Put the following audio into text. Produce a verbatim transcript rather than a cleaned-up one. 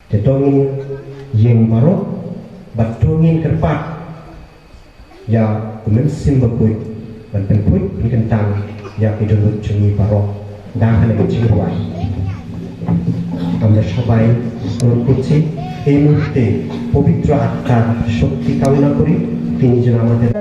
Te to ngin ïeng baroh bad to ngin kyrpad ïa u Mynsiem Bakhuid ban pynphuid pynkyntang ïa ki dohnud jong ngi baroh da kane ka jingrwai. আমরা সবাই গ্রহণ করছি এই মুহূর্তে পবিত্র আত্মার শক্তি কামনা করি। তিনি যেন আমাদের